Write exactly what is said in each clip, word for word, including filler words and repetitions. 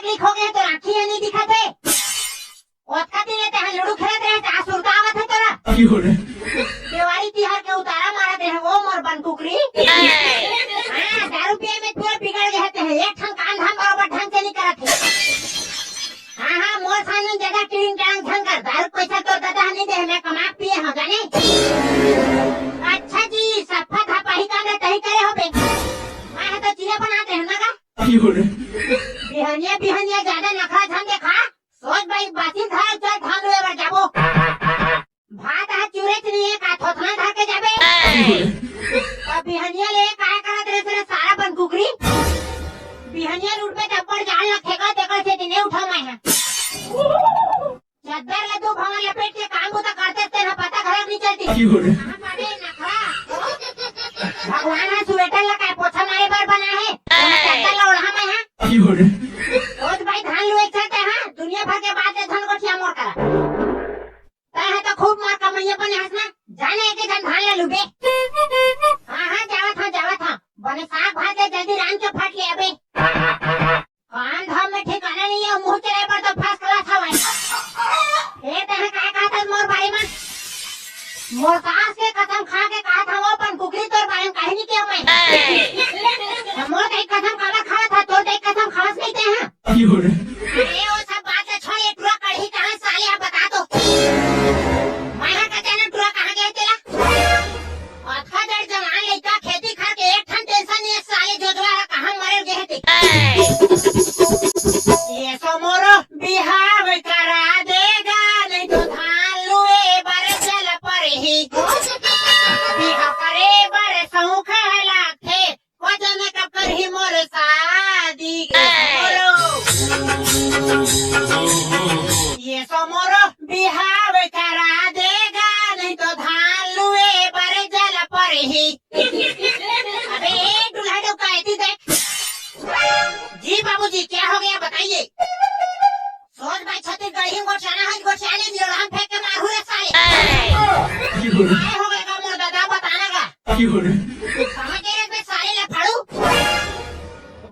ठीक हो गए, तोर आँखी ह नहीं दिखत हे। ओतका दिन ले तेहा लूडो खेलत रहे, आज सुरता आवत हे तोला। देवारी तिहार के उतारा मारत रहे, ओ मोर बन कुकरी। हाँ, दारू पिए में पूरा बिगड़ गए हे तेहा, एक ठन काम धाम बरोबर ढंग से नहीं करत हे। हाँ, हाँ, मोर सामने ज्यादा टिड़िंग टांग झन कर, दारू के पैसा तोर दादा नहीं दे, मैं कमा के पिए हँव, जाने? अच्छा जी, सफा धपाही काम रे तही करे होबे। मैं ह तो चिला बनात रहे ना का? बिहनिया, बिहनिया ज्यादा नखरा झन देखा। सोच भाई, बासी धर चल धान लुए बर जाबो। भात ह चूरेच नहीं हे का, थोथना धर के जाबे। अब बिहनिया ले काय करत रहे तेरे सारा बन कुकरी। बिहनिया उठबे तब पर जान लगथे का, तेकर से दिने उठा मैं ह। चद्दर ले दू भवन लपेट के काम बूता करते तेन ह पता घलक नहीं चलती। कहाँ मारे नखरा? भगवान ह स्वेटर ला काय पोछा मारे बर बना हे? ओला चद्दर ला ओढ़ा मैं ह। रोज भाई धान लुए चलते हैं, दुनिया भर के बात ले धन गोठिया मोर करा। तैं ह तो खूब मार कमैया बने हस ना, जाने एक झन धान ला लुबे। हाँ, हाँ, जावत हँव, जावत हँव। बने साग भात ले जल्दी रांध के फट ले अबे। काम धाम में ठिकाना नहीं हे, मुँह चलाए बर तो first class हवय। ए, तैं ह काय कहत हस मोर बारे में? मोर सास के कसम खा के कहत हँव, अपन कुकरी तोर बारे में कहीं नहीं केहेंव मैं। त मोर दाई कसम काबर खावत हस, तोर दाई कसम खावस नहीं तैं ह। अरे, वो सब बात ला छोड़, ये टुरा कढ़ी कहाँ साले ह बता तो। मैं ह का जाने टुरा कहाँ गए तेला। अतका जड़ जवान लइका खेती खार के एक ठन tension नहीं हे, साले जोजवा ह कहाँ मरे गे हे ते। ये सो मोरो बिहाव करा देगा, नहीं तो धान लुए बर चल परही। बिहाव करे बर सौंख लागथे, ओ जाने कब करही मोर शादी गे मोरो। ये सो मोरो बिहाव करा देगा, नहीं तो धान लुए बर चल परही। अबे ए दूल्हा डौका, एती देख। जी बाबूजी, क्या हो गया बताइए। सोच भाई, छत्तीसगढ़ी गोठियाना है, गोठिया ले निरोड़हन फेंक के मारू रे साले। काय हो गया का मोर दादा, बताना का? कहाँ गे रहे बे साले ला फाड़ू?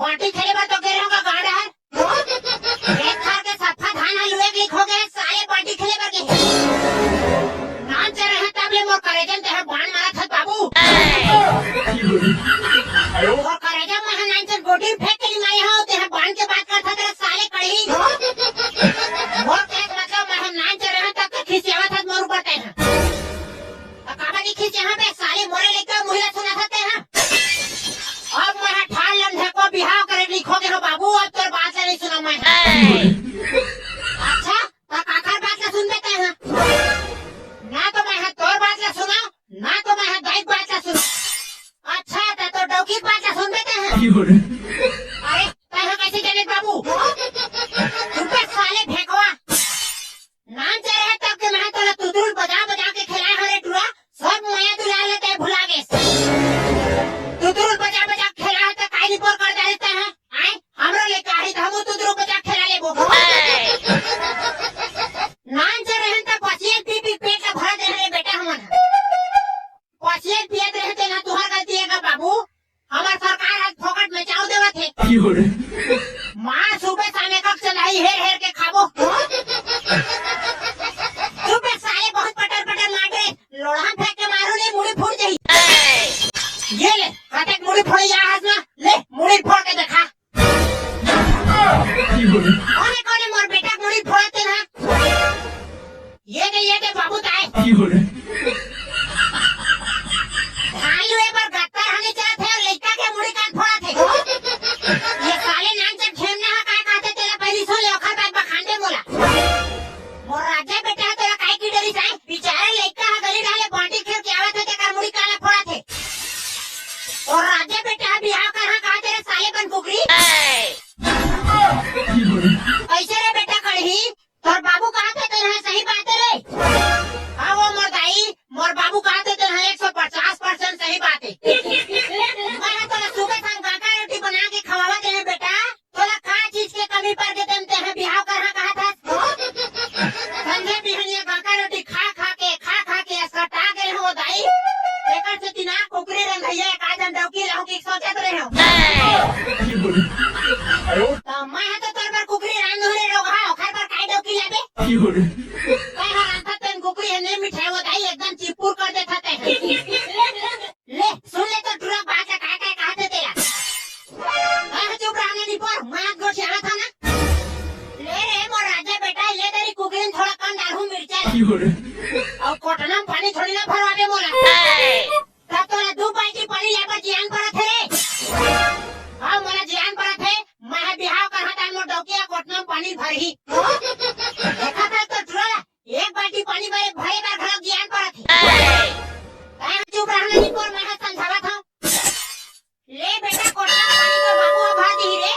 बांटी खेले बर तो गे रहे हों का गांव डहर। खेत खार के सफा धान ह लुए के लिख हो गए, साले बांटी खेले बर गे। नान चर रहे तब ले मोर करेजा म तेहा बाण मारत हस बाबू। मोर करेजा म मैं ह नान चर गोटी फेंक के नहीं मारे हँव, तेहा बाण के बात करत हस तेरा साले कढ़ी। मोर खेत मतलब मैं ह नान चर रहे तब तक खिसियावत हस मोर ऊपर तेहा। त काबर नहीं खिसियाहूँ बे साले, मोरे लइका मुही ला सुनाथस तेहा। अब मैं ह ठान लेन ढेको बिहाव करे लिख हो गे हों बाबू, अब तोर बात ला नहीं सुनँव मैं ह। अच्छा, त काकर बात ला सुनबे तेहा? ना तो मैं ह तोर बात ला सुनँव, ना तो मैं ह दाई के बात ला सुनँव। अच्छा, त तोर डौकी के बात ला सुनबे तेहा? अरे, तेहा कैसे जाने बाबू? चुप बे साले भेकवा। नान चर रहे तब के मैं ह तोला तुतुरुल बजा बजा के खेलाए हँव रे टुरा, सब मया दुलार ला तें भुला गेस। तुतुरुल बजा बजा के खेलाए हँव त काय निपोर कर डारे तेहा? आय, हमरो लइका हे त हमू तुतुरुल बजा के खेला लेबो। नान चर रहे त पसिया पी पी पेट ला भरा दे हन रे बेटा हमन ह। पसिया पियत रहे तेन ह तुँहर गलती हे का बाबू? हमर सरकार आज फोकट में चाँव देवत हे। माँ सुबह शाम एक एक चंदाही हेर हेर के खाबो। चुप बे साले, बहुत पटर पटर मार रे, लोढ़ा फेंक के मारू नहीं, मुड़ी फूट जाही। ये ले, कतेक मुड़ी फोड़े हस ना, ले, मुड़ी फोड़ के देखा। कोने कोने मोर बेटा के मुड़ी फोड़त हे ना? ये दे, ये दे बाबू ताय। धान लुए बर गत्तर हनी चाहत हे अउ लइका के मुड़ी कान फोड़त हे। ये साले नान चर खेमना ह काय कहथे तेला पहिली सुन ले, ओखर बाद बखान दे मोला। मोर राजा बेटा ह तोला काय की डरिस हे? बिचारा लइका ह गली डाले बांटी खेल के आवत हे, तेकर मुड़ी कान फोड़त हे। अउ राजा बेटा ह बिहाव करहूँ कहा तेरे साले बन कुकरी। अइसे रे बेटा कढ़ी, तोर बाबू कहत हे तेन ह सही बात हे रे। हाँ वो मोर दाई, मोर बाबू कहत हे तेन ह एक सौ पचास percent सही बात हे। मैं ह तोला सुबह शाम गाँका रोटी बना के खवावत हे बेटा, तोला का चीज के कमी पड़ गे तेन तें ह बिहाव करहूँ कहत हस? संझा बिहनिया गाँका रोटी खा खा के, खा खा के असकटा गे हँव दाई। एकर सेती ना कुकरी रंधइया एक आध डौकी लाहूँ कि सोचत रहे हँव। त मैं ह तो तोर बर कुकरी अउ कोटना म पानी थोड़ी ना भरवाबे मोला। तब तोला दू बाल्टी पानी ले बर जियान परत हे रे। हाँ, मोला जियान परत हे। मैं ह बिहाव करहा तान मोर डौकी ह कोटना म पानी भरही। देखा था तो टुरा ला, एक बाल्टी पानी भरे, भरे बर घलो जियान परत हे। तैं चुप रहना नहीं, पर मैं ह समझावत हूँ। ले बेटा, कोटना पानी तो बाबू ह भर दिही रे।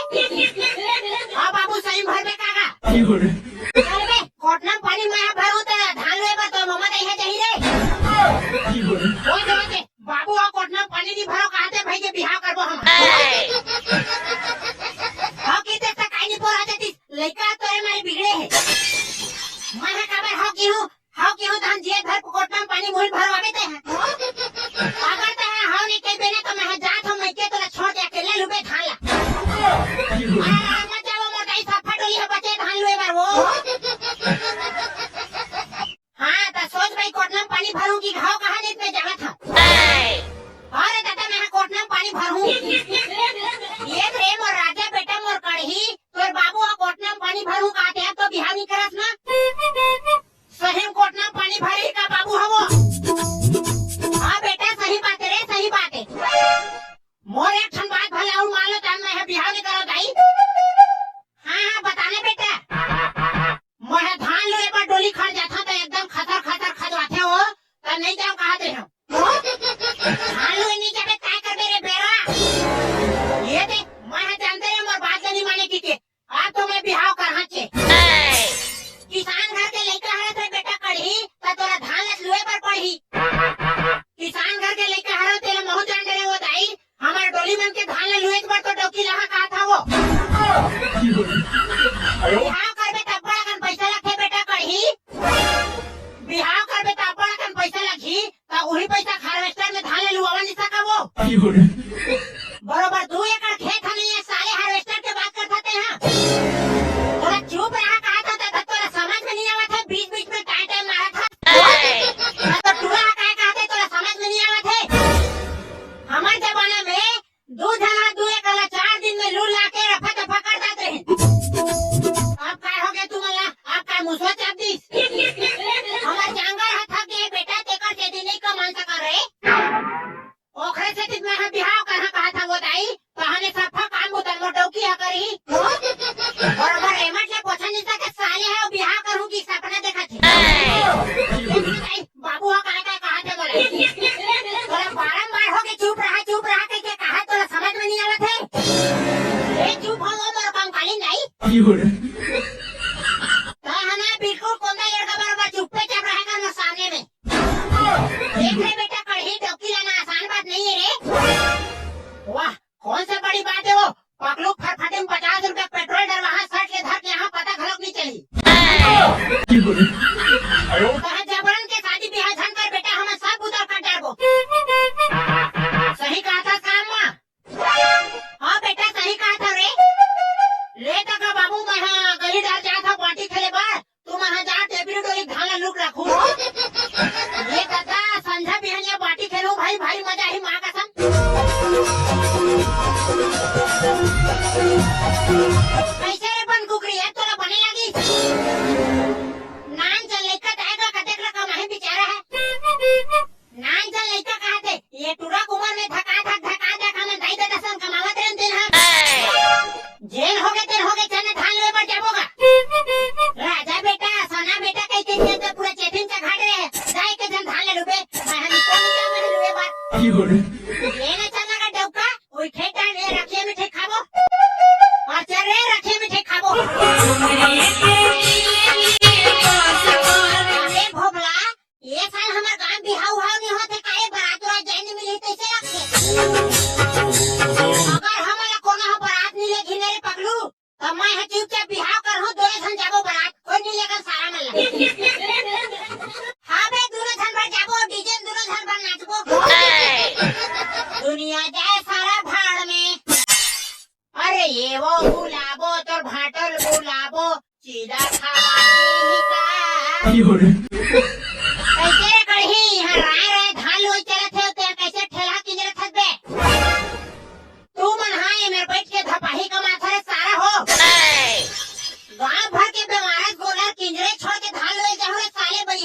हाँ बाबू, सही भर दे काका। चल बे, कोटना पानी मैं ह भरू त धान लुए बर तो ममा दई ह जाही रे। ओए दे, ओए दे, बाबू ह कोटना पानी नहीं भरो कहते भाई के बिहाव करबो हम। हाँ किते तक आई नहीं पोरा जतिस, लइका तोरे मारे बिगड़े हे। मैं ह काबर हाँ की हूँ, हव केहू धान जियत भर कोटना म पानी मुहिल भरवाबे तैं ह। अगर तैं ह हव नइ कहिबे ना, त मैं ह जात हव, मइके तोला छोड़ के अकेल्ला लुबे धान ला। अरे, मत जावो, मोर दाई सफा डोली ह बचे धान लुए बर वो। हाँ, त सोच भाई, कोटना म पानी भरूं कि घाव कहा नइ त मैं जावत हव। अरे दादा, मैं ह कोटना म पानी भरूं। ये रे मोर राजा बेटा, मोर कड़ही, तोर बाबू ह कोटना म पानी भरूं का, ते अब तो बिहाव नइ करस ना। सही म कोटना म पानी भरही का बाबू हवो? हाँ बेटा, सही बात हे रे, सही बात हे। मोर एक ठन बात भले अउ मान लो, तब मैं ह बिहाव नइ करो दाई। हाँ, हाँ, बता ना बेटा। मैं ह धान लुए बर डोली खड़ जाथंव त एकदम खसर खसर खजवाथे हो, त नइ जांव कहत रेहेंव। धान लुए नइ जाबे त काय करबे रे बेरा? ये दे, मैं ह जानते रेहेंव मोर बात ल नइ माने कहिके। अब तो मैं बिहाव करहूं चे। किसान घर के लइका हरस रे बेटा कड़ही, त तोला धान ल लुए बर पड़ही। किसान घर के लइका हरस, तेला महूं जान डरेंव वो दाई, हमर डोली मन के धान ल लुए बर तो डौकी लाहा कहत हवो। बिहाव करबे त अब्बड़ अकन पइसा लगथे बेटा कड़ही। बिहाव करबे त अब्बड़ अकन पइसा लगही। त उही पइसा harvester में धान ल लुआवा नइ सकव वो। बरोबर दू एकड़ खेत ह नइ हे, साले harvester के बात करत हस तैं ह। तोला चुप रहा कहत हंव, त तोला समझ में नइ आवत हे, बीच-बीच में टाँय-टाँय मारत हस। त टूरा ह काय कहत हे, तोला समझ में नइ आवत हे। हमर जमाना में दू झन ह दू एकड़ ला चार दिन में लूर ला के रफा दफा कर देत रहिन। अब काय होगे तुमन ला? अब काय मुसवा चाप दिस? हमर जांगर ह थक गे बेटा, तेकर सेती नइ कमा सकन रे। ओखरे सेती मैं ह बिहाव करहूं कहत हंव वो दाई, तहने सफा काम बुता मोर डौकी ह करही। बरोबर रेमट ले पोछा निसा के साले ह बिहाव करहूं कि सपना देखत हे। बाबू ह काय काय कहत हे बोले। तोला बारंबार होगे चुप रहा, चुप रहा कहिके कहत, तोला समझ में नइ आवत हे। ए चुप हो, वो मोर कंकाली नहीं। तैं ह ना बिल्कुल कोंदा लड़का बरोबर चुप्पे चाप रहा कर मोर सामने में। देख रे बेटा, कड़ही डौकी लाना आसान बात नहीं है रे। वाह, कौन सा बड़ी बात है वो? पकलू फटफटी में पचास रुपया पेट्रोल डलवाहा, सट ले धर के यहाँ पता घलोक नहीं चली। कहा जबरन के शादी बिहाव झन कर बेटा, हमन सब बुता कर डरबो। सही कहा था काम मा। हाँ बेटा, सही कहा था रे। ले तक बाबू, मैं हाँ गली डहर जात हंव बांटी खेले बर। तुमन ह जा टेपरी डोली धान ला लूट रखू। ये ददा संझा बिहनिया बांटी खेलू भाई, भारी मजा आही माँ कसम। कैसे रे बन कुकरी, अब तोला बने लागी? नान चल लइका दाएगा कतेक ला कमाही बिचारा है। नान चल लइका कहत हे, ये टूरा के उमर में धका धक धका धक हमन दाई ददा संग कमावत रहेन तेन ह। जेन होगे तेन होगे, चल ना धान लुए बर जाबो गा। राजा बेटा, सोना बेटा कहिके जेन तो पूरा चेतिन चघाट रहे, जाए के झन धान ले लुबे, मैं ह निकल निकल मैं लुए बर। ये ना चल ना का डौका, ओई खेत डाल रे, रखिए में ठेक खाबो। और चल रे, रखिए में ठेक खाबो। अरे भोभला, ये साल हमर गांव बिहाव उहाव नइ होत हे, काहे बरात उरात जाए नइ मिलही, तइसे लगथे। अगर हमन ला कोनो ह बरात नइ लेगही न रे पगलू, त मैं ह चुपचाप बिहाव करहूं, दोनों झन जाबो बरात, कोई नइ लेगन सारा मन ला। हाँ बे, दोनों झन बर जाबो, डीजे में दोनों झन बर नाचबो। दुनिया जाए सारा भाड़ में। अरे ये वो बुलाबो, तोर भांटो ल बुलाबो, चीला खावा दीही का? कइसे रे कड़ही, इहाँ राय राय धान लुवई चलत हे, तें कइसे ठेलहा किंजरत हस बे? तू मन हाँ एमेर बइठ के धपाही कमाथव रे सारा हो। गांव भर के बेमारस गोलर किंजरे छोड़ के धान लुवई जाहू रे साले बइहा।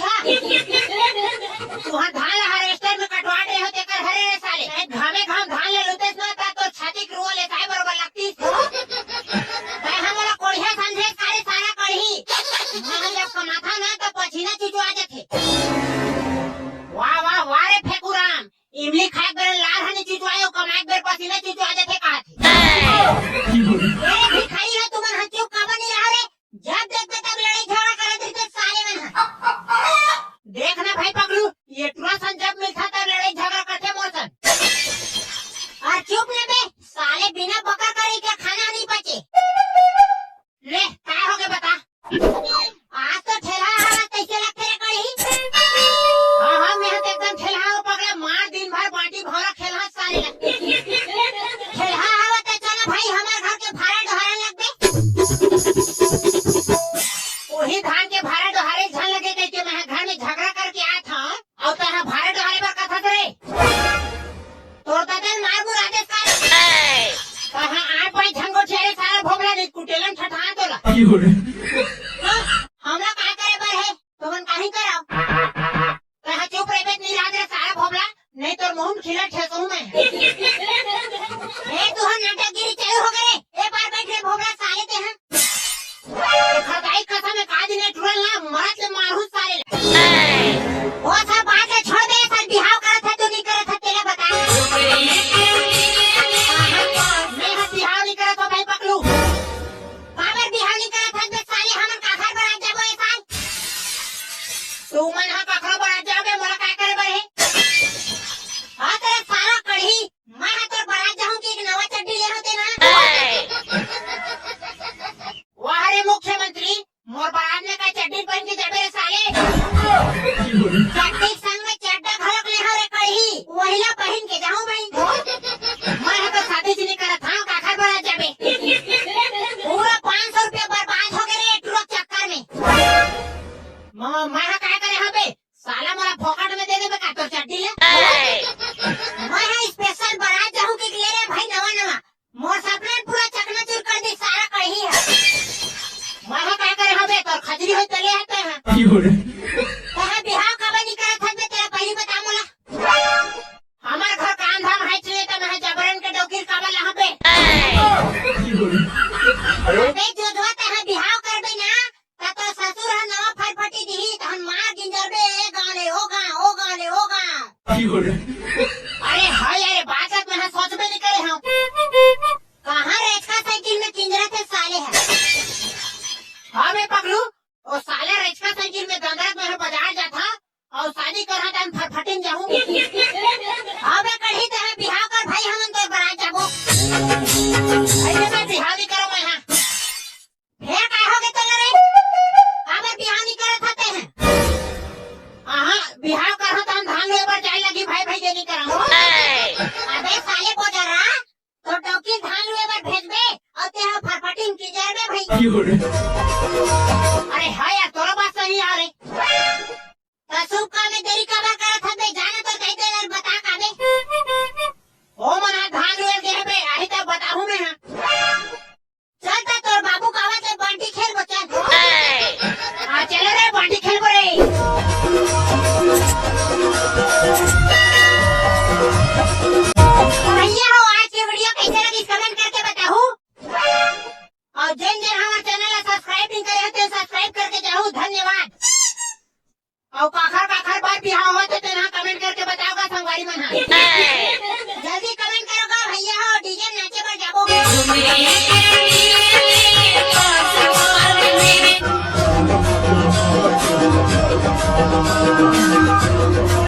टेलन ठठा तोला। हाँ, हमला का करे बर हे? तुमन काहीं करव। तैं चुप रहिबे त नी लाग रे सारा भोबला, नहीं तोर मुंह में खीला ठेसहूं मैं। ए, तुंहर नाटकगिरी चालू हो गे रे। ए पार बइठ रे भोबला साले तेहा। ए खरदाई कसम हे, का दिन ए टुरा ला मरत ले मारहूं साले ला। ओ सब बात ला छोड़ दे, साले बिहाव करत हस तो नी करत हस तेला बता। मैं हा बिहाव नी करत हों भाई पकलू। काबर बिहाव नी करत हस बे साले, हमन काखर बरात जाबो ए साल? तुमन हा काखर बरात जाबे, मोला का करे बर हे? हाँ, तेरा सारा कढ़ी, मैं हा तोर बरात जाहूं कि एक नवा चड्डी ले होते ना। वाह रे मुख्यमंत्री, मोर बरात में का चड्डी पहन के जाबे रे साले? चड्डी संग में चड्डा घलोक ले हव रे कढ़ी, वही ला पहन के जाहूं भाई। मैं हा तो शादी नी करत हंव, काखर बरात जाबे? पूरा पाँच सौ रुपया बर्बाद हो गे रे टुरा चक्कर में। म-, मैं हा का करे हंव बे? साला मोला फोकट में दे देबे का तोर चड्डी ला? मैं हा special बरात जाहूं कि ले रे भाई नवा नवा। मोर सपना पूरा चकनाचूर कर दी सारा कढ़ी हा। मैं हा का करे हंव बे, तोर खजरी होय त ले आते हैं। तैं हा बिहाव काबर नी करत हस बे, तेला पहिली बता मोला। हमर घर काम धाम हे चले त मैं हा जबरन के डौकी काबर लाहूं बे। अबे जोधवा, तैं हा बिहाव करबे ना, त तोर ससुर ह नवा फरफटी दिही, तहन मार गिंजरबे, ए गांव ले ओ गांव, ओ गांव ले ओ गांव। अरे हाय, अरे बात ला मैं हा सोचबे नी करे हंव। कहां रेचका साइकिल में किंजरत हे साले हा? हाँ बे पगलू, ओ साले रेचका साइकिल में दंदरत मैं हा बाजार जाथंव, अउ शादी करहूं त हम फरफटी में जाहूं। हाँ बे कढ़ी, तैं हा बिहाव कर भाई, हमन तोर बरात जाबो। अरे मैं बिहाव नी करंव मैं हा। फेर का हो गे तोला रे? काबर बिहाव नी करत हस तैं हा? आहा, बिहाव करहूं त हम धान लुए बर जाए लगही भाई, भाई के नी करंव। अबे साले बोजरा, तोर डौकी धान लुए बर भेजबे, अउ तैं हा फरफटी में किंजरबे भाई। अरे हाँ यार, तोरो बात सही हे रे। त शुभ काम में देरी काबर करत हस बे? जा ना तोर दाई ददा ला बता का बे। ओ मन हा धान लुए गे हे बे, आही त बताहूं मैं हा। चल त तोर बाबू कावत हे, बांटी खेलबो चल। हाँ, चलो रे, बांटी खेलबो रे। भैया हो, आज के video कैसे लगिस, comment करके बताहू। अउ जेन जेन हमर channel ला subscribe नी करे हो, तेन subscribe करके जाहू। धन्यवाद। अउ काखर काखर बर बिहाव होथे, तेन हा comment करके बताव गा संगवारी मन हा। जल्दी comment करो गा भैया हो, DJ नाचे बर जाबो।